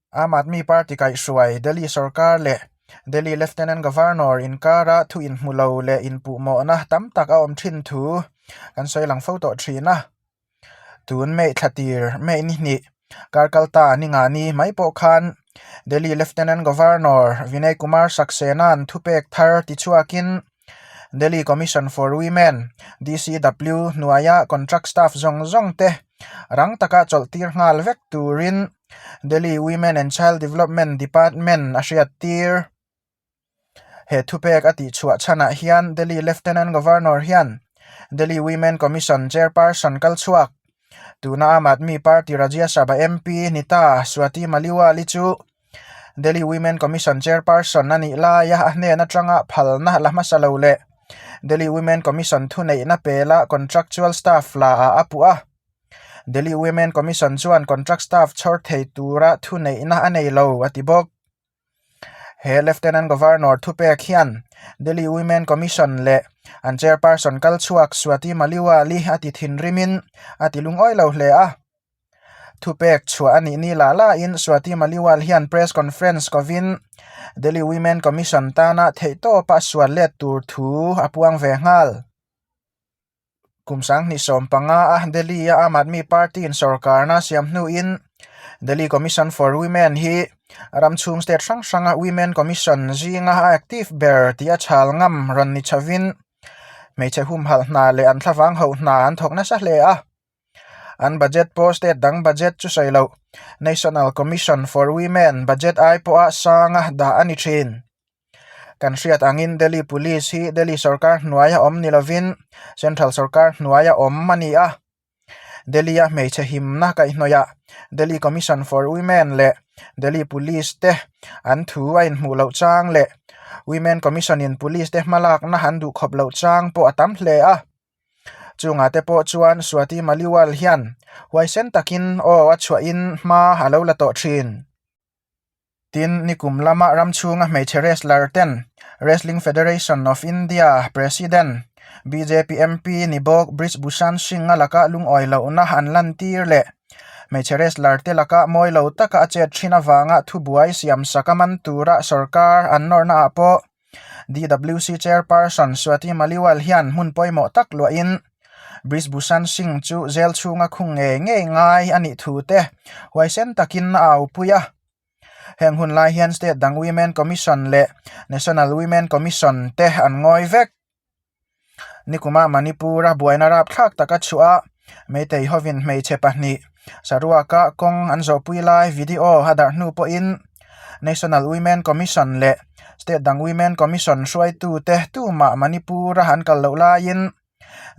Aam Aadmi Party kaihhruai Delhi sorkar leh Delhi Lieutenant Governor inkara thu inhmu lo leh inpuhmawhna tam tak a awm thin thu kan sawi lang fo tawh thin a. Tun May thla tir May ni hnih kar kal ta ni nga ni mai pawh khan Delhi Lieutenant Governor Vinay Kumar Saxena-a'n thupek thar tichhuakin Delhi Commission for Women, DCW, hnuaia contract staff zawng zawng te rang taka chawlh tir nghal vek turin Delhi Women and Child Development Department a hriat tir. He thupek a tihchhuah chhanah hian Delhi Lieutenant Governor hian Delhi Women Commission Chairperson kal chhuak, tuna Aam Aadmi Party Rajya Sabha MP Nita Swati Maliwal-i chu Delhi Women Commission Chairperson a nih laia a hnen atanga phalna la hmasa lo leh Delhi Women Commission thuneihna pela contractual staff la ah a puh a. Delhi Women Commission chuan contract staff chhawr thei tura thuneihna a nei lo a ti bawk. He Lieutenant Governor thupek hian Delhi Women Commission leh an Chairperson kal chhuak Swati Maliwal-i a ti thinrimin a ti lungawi lo hle a. Thupek chhuah a nih ni lah lahin Swati Maliwal hian press conference kovin Delhi Women Commission tana theihtawpa sual let tur thu a puang ve nghal. Kum 2015 a Delhi a Aam Aadmi Party in sorkarna siam hnuin Delhi Commission for Women hi ram chhung state hrang hranga Women Commission zinga a active ber tih a chhal ngam rawn ni chhovin hmeichhe humhalh hna leh an thlavang hoh hna an thawk nasa hle a. An budget pawh state dang budget chu sawi loh National Commission for Women budget ai pawha sanga dah a ni thin. Kan hriat angin Delhi Police hi Delhi sorkar hnuaia awm ni lovin Central sorkar hnuaia awm a ni a. Delhi-a hmeichhe himna kaihhnawihah Delhi Commission for Women leh Delhi Police te an thu a inhmuh loh chang leh Women Commission-in Police te hmalakna an duhkhawp loh chang pawh a tam hle a. Chungah te pawh chuan Swati Maliwal hian huaisen takin aw a chhuahin hma a lo la tawh thin. Tin, nikum lama ram chhunga hmeichhe wrestler ten Wrestling Federation of India President, bjp MP ni bawk Brij Bhushan Singh-a laka lungawi lohna an lantir leh hmeichhe wrestler te laka mawi lo taka a chet thin avanga thubuai siamsak a man tura sorkar an nawrna ah pawh DWC Chairperson Swati Maliwal hian hmun pawimawh tak luahin Brij Bhushan Singh chu jail chhunga khung ngei ngei ngai a nih thu te huaisen takin a aupui a. Heng hun lai hian State dang Women Commission leh National Women Commission te an ngawi vek. Nikuma Manipur-a buaina rapthlak taka chhuah a, Meitei hovin hmeichhe pahnih saruaka kawng an zawhpui lai video a darh hnu pawhin National Women Commission leh State dang Women Commission hruaitute tumah Manipur-a an kal loh laiin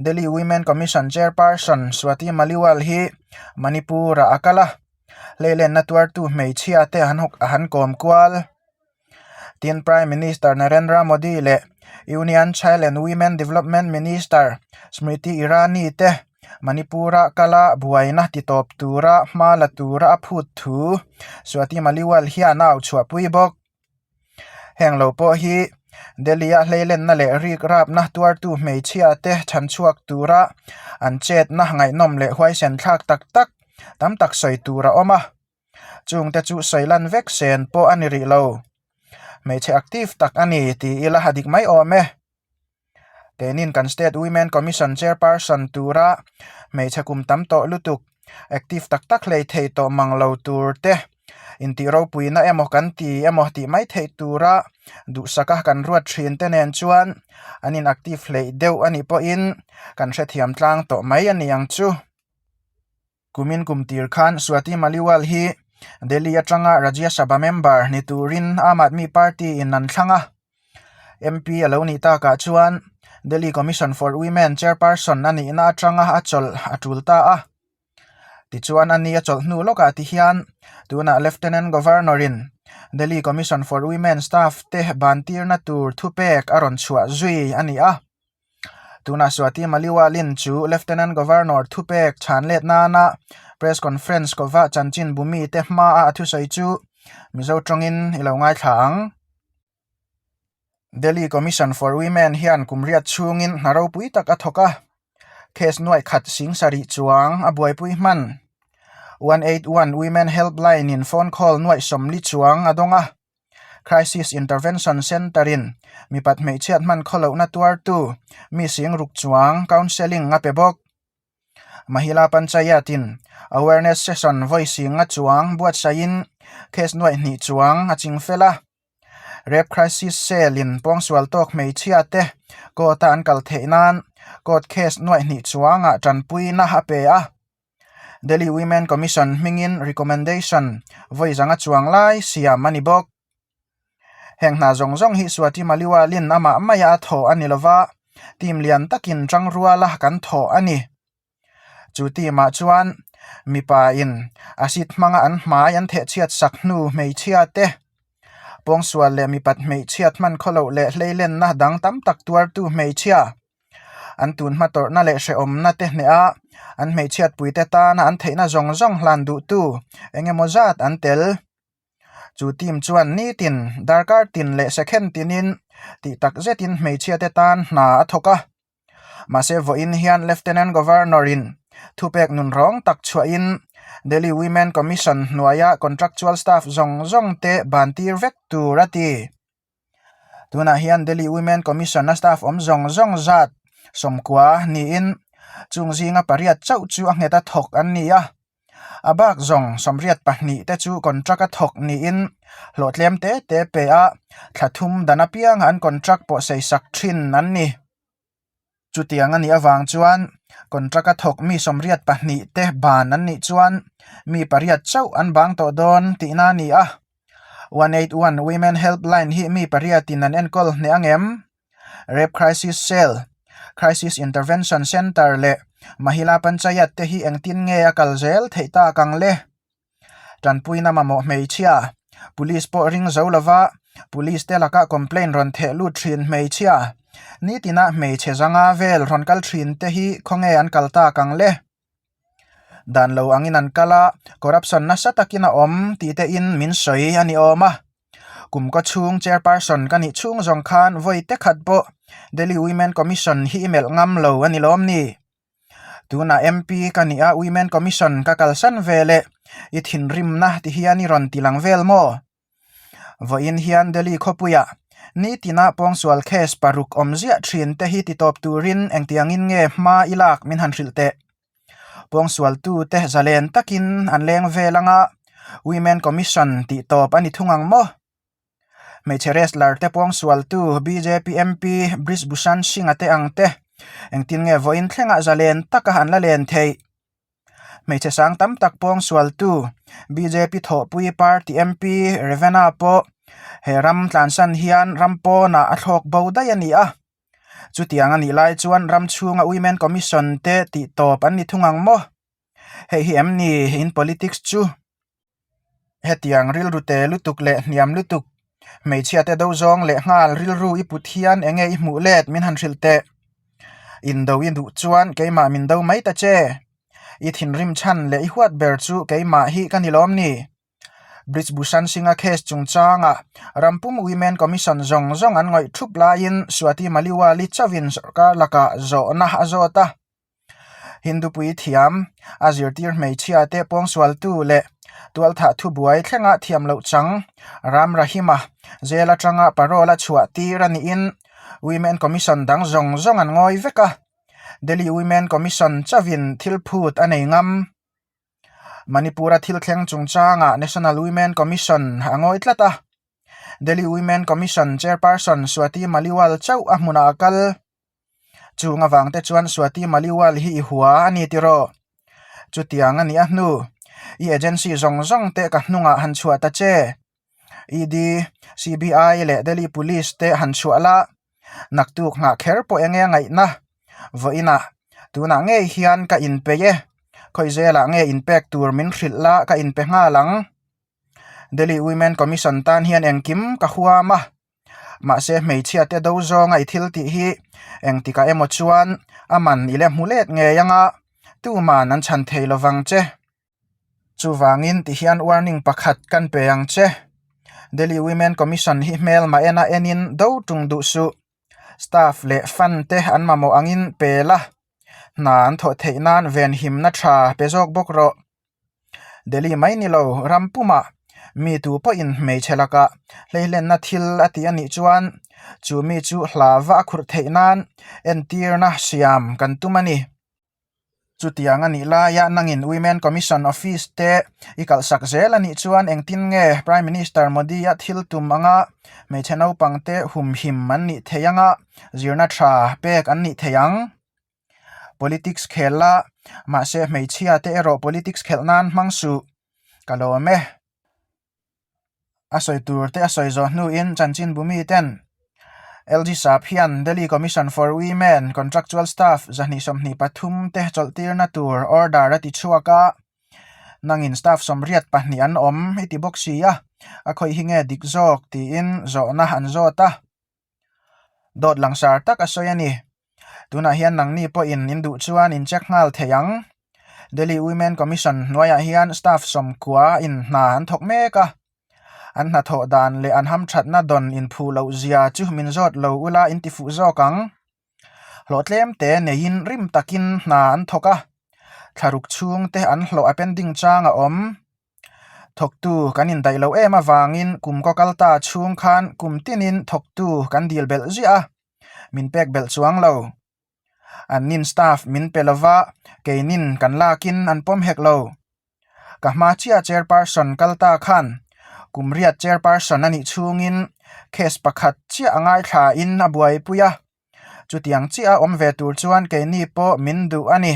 Delhi Women Commission Chairperson Swati Maliwal hi Manipur-ah a kal a, hleilenna tuartu hmeichhia te an kawm kual. Tin, Prime Minister Narendra Modi leh Union Child and Women Development Minister Smriti Irani te Manipur-a kala buaina titawp tura hma la tura a phut thu Swati Maliwal hian a auchhuahpui bawk. Heng lo pawh hi Delhi-a hleilenna leh rik rapna tuartu hmeichhia te chhanchhuak tura an chetna ngaihnawm leh huaisen thlak tak tak tam tak sawi tur a awm a. Chungte chu sawi lan vek sen pawh a ni rih lo. Hmeichhe active tak a ni ti ila a dik mai awm e. Keinin kan State Women Commission Chairperson tura hmeichhe kum tam tawh lutuk, active tak tak hlei thei tawh mang lo tur te intih ropuina emaw kan ti emaw tih mai theih tura duhsaka kan ruat thin te nen chuan an in active hleih deuh a nih pawhin kan hrethiam tlang tawh mai a ni ang chu. Kumin kum tir khan Swati Maliwal hi Delhi atanga Rajya Sabha member ni turin Aam Aadmi Party in an thlang a. MP a lo nih takah chuan Delhi Commission for Women chairperson a nihna atanga a chawlh a tul ta a. Tichuan a ni a chawlh hnu lawkah ti hian tunah Lieutenant Governor in Delhi Commission for Women staff te ban tirna tur thupek a rawn chhuah zui a ni a. Tunah Swati Maliwalin chu Lieutenant Governor thupek chhan let nana press conference kova chanchin bumi te hmaa a thusawi chu Mizo tawngin i lo ngaithla ang. Delhi Commission for Women hian kum riat chhungin hna ropui tak a thawk a, case nuaih khat sing sarih chuang a buaipui hman. 181 Women Helpline in phone call nuaih 40 chuang a dawng a. Crisis Intervention Centre in mipat hmeichhiat hman khawlohna tuartu mi sing ruk chuang counselling a pe bawk. Mahila Panchayat in awareness session vawi sing a chuang buatsaihin case nuaih hnih chuang a ching fel a. Rape Crisis Cell in pawngsual tawk hmeichhia te court a an kal theih nan court case nuaih hnih chuangah tanpuina a pe a. Delhi Women Commission hmingin recommendation vawi zanga chuang lai siam a ni bawk. Heng hna zawng zawng hi Swati Maliwalin amah maia a thawh a ni lova, team lian takin tangruala kan thawh a ni. Chu team ah chuan mipa in acid hmanga an hmai an thehchhiat sak hnu hmeichhia te, pawngsual leh mipat hmeichhiat hman khawloh leh hleilenna dang tam tak tuartu hmeichhia, An tun hma tawrhna leh hrehawmna te hneh a, an hmeichhiatpuite tana an theihna zawng zawng hlan duhtu eng emaw zat an tel. Chu team chuan nitin, darkar tin leh second tinin tih tak zetin hmeichhiate tan hna a thawk a. Mahse vawiin hian Lieutenant Governor-in thupek nunrawng tak chhuahin Delhi Women Commission hnuaia contractual staff zawng zawng te ban tir vek tur a ti. Tunah hian Delhi Women Commission a staff awm zawng zawng zat 90 niin chung zinga pariat chauh chu a nghet a thawk an ni a. A bak zawng 82 te chu contract a thawk niin hlawh tlem te te pe a, thla thum dan apianga an contract pawh sei sak thin an ni. Chutiang a nih avang chuan contract a thawk mi 82 te ban an nih chuan mi pariat chauh an bang tawh dawn tihna a ni a. 181 Women Helpline hi mi pariatin an enkawl hneh ang em? Rape Crisis Cell, Crisis Intervention Centre leh Mahila Panchayat te hi engtin nge a kal zel theih tak ang le? Tanpuina mamawh hmeichhia, Police pawh ring zo lova Police te laka complaint rawn theh lut thin hmeichhia, nitina hmeichhe zanga vel rawn kal thin te hi khawnge an kal tak ang le? Dan lo angin an kal a, corruption nasa takin a awm tih te in min sawi a ni awm a. Kum kaw chhung chairperson ka nih chhung zawng khan vawi te khat pawh Delhi Women Commission hi i melh ngam lo a ni lawm ni? Tunah MP ka nih a Women Commission ka kalsan ve leh i thinrimna ti hian i rawn ti lang vel maw? Vawiin hian Delhi khawpuiah nitina pawngsual case paruk awm ziah thin te hi titawp turin engtiangin nge hma i lak min han hrilh teh. Pawngsualtute zalen takin an leng vel anga Women Commission tihtawp a ni thung ang maw? Hmeichhe wrestler te pawngsualtu bjp MP Brij Bhushan Singh-a te ang te engtin nge vawiin thlengah zalen taka an la len theih? Hmeichhe sang tam tak pawngsualtu bjp thawhpui party MP Revanna pawh he ram tlansan hian ram pawnah a thlawk bo daih a ni a. Chutiang a nih lai chuan ram chhunga Women Commission te tihtawp an ni thung ang maw? Hei hi em ni in politics chu? Hetiang rilru te lutuk leh hniam lutuk, hmeichhia te do zawng leh nghal rilru i put hian enge i hmuh let min han hrilh teh. Indo i duh chuan keimah min do mai ta che. I thinrim chhan leh i huat ber chu keimah hi ka ni lawm ni. Brij Bhushan Singh-a case chungchangah rampum Women Commission zawng zawng an ngawih thup laiin Swati Maliwal-i chauhin sorkar lakah zawhna a zawt a. Hindu puithiam, a zirtir hmeichhia te pawngsualtu leh tualthah thubuai thlenga thiam loh chang Ram Rahima jail atanga parole a chhuah tir a niin Women Commission dang zawng zawng an ngawi vek a, Delhi Women Commission chauhin thil phut a nei ngam. Manipur-a thil thleng chungchangah National Women Commission a ngawi tlat a, Delhi Women Commission Chairperson Swati Maliwal chauh a hmunah a kal. Chung avang te chuan Swati Maliwal hi i hua a ni tiraw? Chutiang a nih a hnu, i agency zawng zawng te ka hnungah han chhuah ta che. ED, CBI leh Delhi Police te han chhuah la, naktuk nghah kher pawh enge a ngaihna? Vawiinah, tunah ngei hian ka inpeih e, khawi zelah nge inpek tur min hrilh la ka inpe nghal ang. Delhi Women Commission tan hian engkim ka huam a. Mahse hmeichhia te do zawnga i thil tih hi engtikah emaw chuan a man i le hmu let ngei anga tuman an chhan thei lovang che. Chuvangin ti hian warning pakhat kan pe ang che. Delhi Women Commission hi hmelma ena enin do tung duh suh. Staff leh fund te an mamawh angin pe la, hna an thawh theih nan venhimna tha pe zawk bawk rawh. Delhi mai ni lo ram pumah mi tu pawhin hmeichhe lakah hleihlenna thil a ti a nih chuan chu mi chu hlava a khurh theih nan entirna siam kan tum a ni. Chutiang a nih laia nangin Women Commission Office te i kalhsak zel a nih chuan engtin nge Prime Minister Modi-a thil tum anga hmeichhe naupang te humhim an nih theih anga zirna tha pek an nih theih ang? Politics khel la, mahse hmeichhia te erawh politics khelh nan hmang suh. Ka lawm e. A sawi tur te a sawi zawh hnuin chanchinbu miten LG Sap hian Delhi Commission for Women Contractual Staff 223 te chawlhtirna tur order a ti chhuak a, nangin staff 82 an awm i ti bawk si a, a khawih hi nge dik zawk tiin zawhna an zawt a. Dawt langsar tak a sawi a ni. Tunah hian nangni pawhin in duh chuan in check nghal thei ang. Delhi Women Commission hnuaiah hian staff 90 in hna an thawk mek a. An hnathawh dan leh an hamthatna dawn inphuh loh zia chu min zawt lo ula in ti fuh zawk ang. Hlawh tlem te neiin rim takin hna an thawk a. Thlaruk chhung te an hlawh a pending chang a awm. Thawktu kan indaih loh em avangin kum kaw kal ta chhung khan kum tinin thawktu kan dil belh ziah a, min pek belh chuang lo. An nin staff min pe lova, keinin kan lakin an pawm hek lo. Ka hma chiah chairperson kal ta khan kum riat chairperson a nih chhungin case pakhat chiah a ngaithlain a buaipui a, chutiang chiah a awm ve tur chuan keini pawh min duh a ni.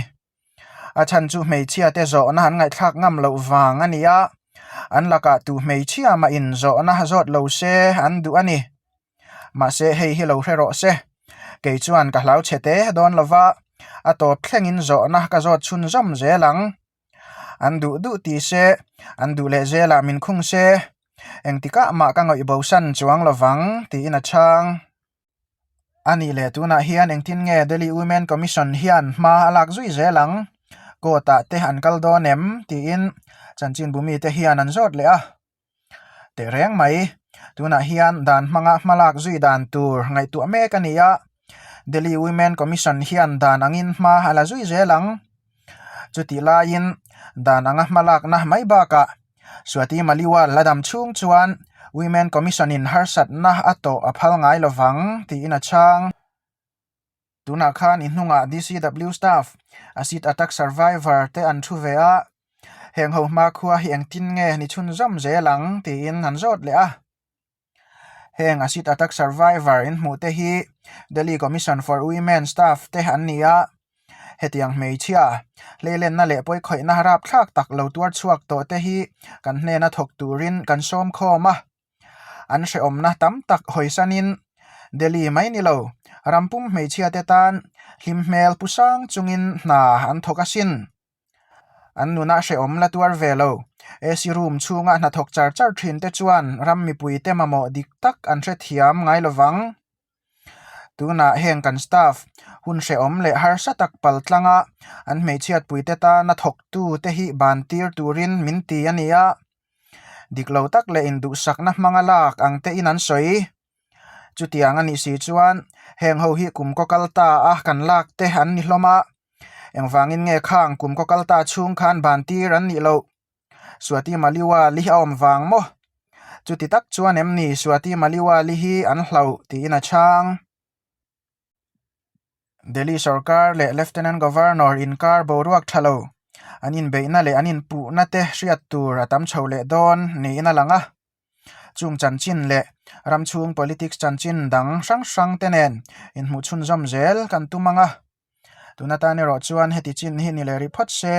A chhan chu hmeichhia te zawhna an ngaihthlak ngam loh vang a ni a, an lakah tu hmeichhia mah in zawhna zawt lo se an duh a ni. Mahse hei hi lo hre rawh se, kei chuan ka hlau chhe te dawn lo va, a tawp thlengin zawhna ka zawt chhunzawm zel ang. An duh duh ti se, an duh leh zelah min khung se, engtikah mah ka ngawih bosan chuang lo vang tiin a chhang. A nih leh tunah hian engtin nge Delhi Women Commission hian hma a lak zui zel ang? Court ah te an kal dawn em? tiin chanchinbu mite hian an zawt leh a. Tehreng mai, tunah hian dan hmanga hma lak zui dan tur ngaihtuah mek a ni a, Delhi Women Commission hian dan angin hma a la zui zel ang. Chutih laiin dan anga hma lakna mai bakah Swati Maliwal la dam chhung chuan Women Commission-in harsatna a tawh a phal ngai lo vang tiin a chhang. Tunah khan i hnungah DCW staff, acid attack survivor te an thu ve a, heng ho hmakhua hi engtin nge ni chhunzawm zel ang tiin an zawt leh a. Heng acid attack survivor in hmuh te hi Delhi Commission for Women staff te an ni a, hetiang hmeichhia hleilenna leh pawikhawihna rapthlak tak lo tuar chhuak tawh te hi kan hnena thawk turin kan sawm khawm a, an hrehawmna tam tak hawisanin Delhi mai ni lo rampum hmeichhia te tan hlim hmel pu sang chungin hna an thawk asin. An nuna hrehawm la tuar ve lo. AC room chhunga hnathawk char char thin te chuan ram mipui te mamawh dik tak an hrethiam ngai lovang. Tunah heng kan staff hun hrehawm leh harsa tak pal tlanga an hmeichhiatpui te tana thawktu te hi ban tir turin min ti a ni a. Dik lo tak leh induhsakna hmanga lak ang tein an sawi. Chutiang a nih si chuan heng ho hi kum kaw kal ta a kan lak te an ni hlawm a. Engvangin nge khang kum kaw kal ta chhung khan ban tir an nih loh? Swati Maliwali a awm vang maw? Chuti tak chuan em ni Swati Maliwali hi an hlauh tiin a chhang. Delhi sorkar leh Lieutenant Governor inkar boruak tha lo, an inbeihna leh an inpuhna te hriat tur a tam chho leh dawn niin a lang a. Chung chanchin leh ram chhung politics chanchin dang hrang hrang te nen inhmuh chhunzawm zel kan tum ang a. Tun atan erawh chuan heti chin hi ni leh rih phawt se,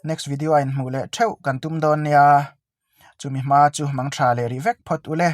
next video a inhmuh leh theuh kan tum dawn nia. Chumi hma chu mang tha leh rih vek phawt ule.